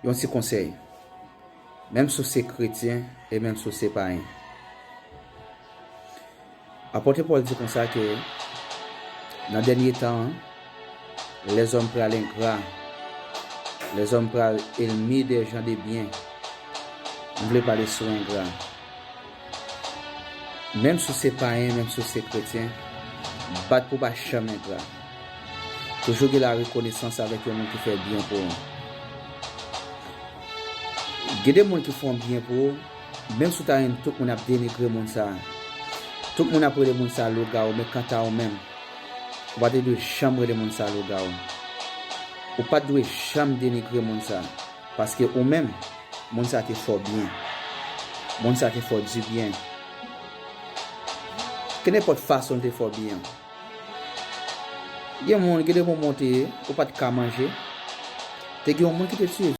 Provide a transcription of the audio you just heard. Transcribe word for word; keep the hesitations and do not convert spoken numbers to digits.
Yon ti konsèy. Menm si w se kretyen e menm si w se payen. Apot Pòl di konsa ke nan dènye tan an, lèzòm pral engra, lèzòm pral enmi dè jan de byen. M vle pale sou engra. Menm si w se payen, menm si w se kretyen, bat pou w pa janm engra. Toujou gen la rekonesans avèk yon moun ki fè byen pou ou. Gen de moun ki fè yon byen pou ou, menm si w ta renmen tout moun ap denigre moun sa a. Tout moun ap rele moun sa a lougawou, men kanta ou menm, ou pa te dwe janm rele moun sa a lougawou. Ou pa t dwe janm denigre moun sa a, paske ou menm, moun sa a te fè w byen. Moun sa a te fè w dibyen. Kenenpòt fason l te fè w byen. Gen moun, gen de moman w te ye, ou pa t ka manje. Te gen yon moun ki te tuye